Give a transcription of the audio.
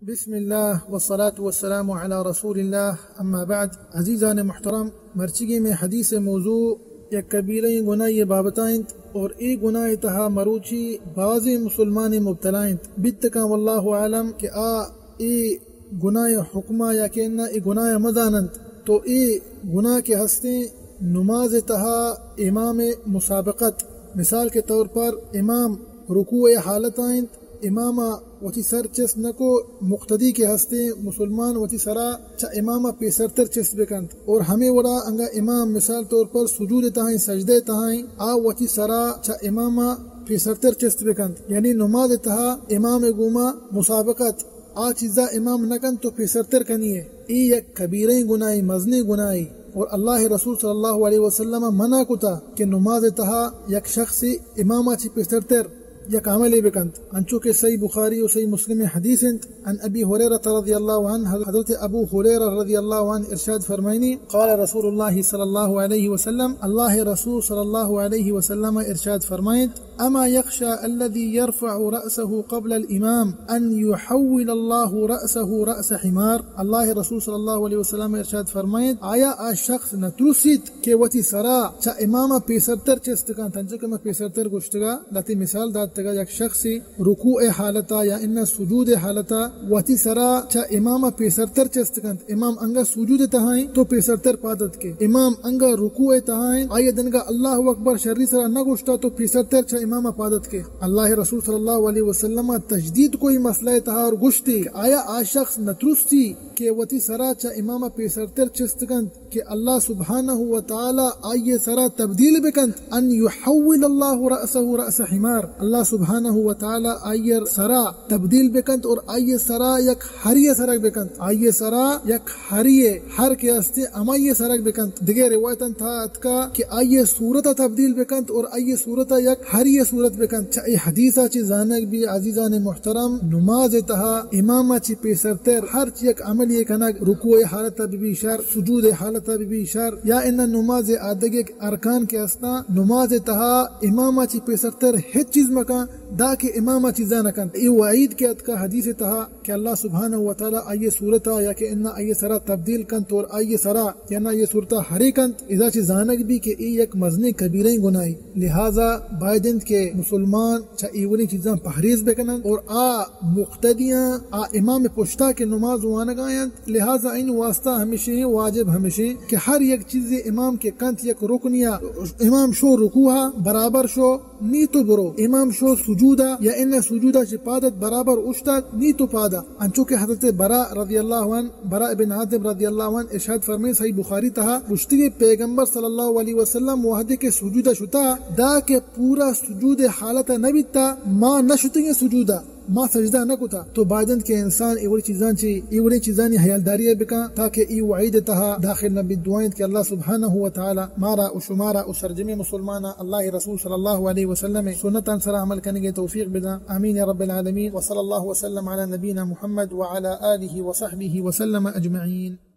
بسم اللہ والصلاة والسلام علی رسول اللہ، اما بعد۔ عزیزان محترم، مرچیگیں مئے حدیث موضوع یک کبیرہ گناہی بابتا انت، اور اے گناہ تہا مروچی بازیں مسلمان مبتلا انت۔ بیت کاں واللہ اعلم کہ آ اے گناہ حکما یا کہ نہ اے گناہ مزاننت، تو اے گناہ کہ ہستیں نماز تہا امام مسابقت۔ مثال کے طور پر امام رکوع حالتا انت، امام وتی سر چست نہ کو، مقتدی کہ ہستیں مسلمان وتی سرا چہ امام پیسرتر چست بکنت۔ اور ہمے وڑا انگا امام مثال طور پر سجود تہائیں، سجدہ تہائیں، آ وتی سرا چہ امام پیسرتر چست بکنت۔ یعنی نماز تہا امام گوما مسابقت، آ چیزا امام نہ کنت تو پیسرتر کنی ہے۔ اے یک کبیریں گناہی، مزنیں گناہی۔ اور اللہ رسول صلی اللہ علیہ وسلم منع کتا کہ نماز تہا یک شخص امام چی پیسرتر یک عملے بکنت، انچو کہ صحیح بخاری و صحیح مسلم حدیث انت۔ عن ابی ہریرہ رضی اللہ عنہ، حضرت ابو ہریرہ رضی اللہ عنہ ارشاد فرمائنی، قال رسول اللہ صلی اللہ علیہ وسلم، اللہ رسول صلی اللہ علیہ وسلم ارشاد فرمائنت، اما یخشی الذی یرفع رأسه قبل الامام ان یحول اللہ رأسه رأس حمار۔ اللہ رسول صلی اللہ علیہ وسلم ارشاد فرمائنت، آیا آ شخص نہ ترسیت کہ وتی سرا چہ امام پیسرتر چست کنت، انچو کہ ما پیسرتر گوشتگا، لہتے مثال داتگا، یک شخص رکوع حالتا یا ان سجود حالتا وتی سرا چہ امام پیسرتر چست کنت، امام انگا سجود تہائیں تو پیسرتر پادت کے، امام انگا رکوع تہائیں، آئی دنگا اللہ اکبر شری سرا نہ گوشتا تو پیسرتر چہ امام پادت کے۔ اللہ رسول صلی اللہ علیہ وسلم تجدید کو ای مسئلہ تہا اور گوشتی کہ آیا آ شخص نترستی کہ وتی سرا چہ امام پیسرتر چست کنت کہ اللہ سبحانہ و تعالی آئی سرا تبدیل بکنت، ان یحول اللہ رأسه رأس حمار، اللہ سبحانہ و تعالی آئی سرا تبدیل بکنت اور آئی سرا یک ہری سرگ بکنت، آئی سرا یک ہری، ہر کہ ہستے ہمائی سرگ بکنت۔ دگہ روایتاں تہا اتکا کہ آئی صورت تبدیل بکنت اور آئی صورت یک ہری صورت بکنت۔ چہ اے حدیثا چی زانگ بی عزیزان محترم، نماز تہا امام چی پیسرتر ہر چی یک عملی کنگ، رکوع حالت ببی شر، سجود حالت ببی شر، یا ان نماز آدگہ ارکان کہ ہستاں، نماز تہا امام چی پیسرتر ہچ چیز مکن، دا کہ امام چیزا نہ کنت۔ اے وعید کہ اتکا حدیث تہا کہ اللہ سبحانہ و تعالی آئی صورتا یا کہ انا آئی سرا تبدیل کنت اور آئی سرا یا نا آئی صورتا ہرے کنت، ادا چی زانگ بی کہ اے یک مزنیں کبیریں گناہی۔ لہذا باید انت کہ مسلمان چہ اے وڑیں چیزاں پہریز بکننت اور آ مقتدیاں، آ امام پشتا کہ نماز وانگا انت، لہذا این واسطہ ہمیشیں، واجب ہمیشیں کہ ہر یک چیز امام کہ کنت یک رکنیا، امام شو رکوعا برابر شو، نی تو برو، امام شو سجودا یا ان سجودا چہ پادت برابر اوشتات، نی تو پادا۔ انچو کہ حضرت براء رضی اللہ عنہ، براء بن عازب رضی اللہ عنہ ارشاد فرمائیں، صحیح بخاری تہا گوشتگی، پیغمبر صلی اللہ علیہ وسلم وہدے کہ سجودا شتا، دا کہ پورا سجود حالت نہ بیتا، ما نہ شتگیں سجودا، ما سجدہ نہ کتا۔ تو باید انت کہ انسان اے وڑی چیزاں چی، اے وڑی چیزانی حیالداری بکن تاکہ اے وعید تہا داخل نہ بیت۔ دعا انت کہ اللہ سبحانہ و تعالی مارا و شمارا و سرجمیں مسلماناں اللہ رسول صلی اللہ علیہ وسلم سنتاں سرا عمل کنگے توفیق بداں۔ آمین یا رب العالمین۔ وصلی اللہ وسلم علی نبینا محمد وعلی آلہ وصحبہ وسلم اجمعین۔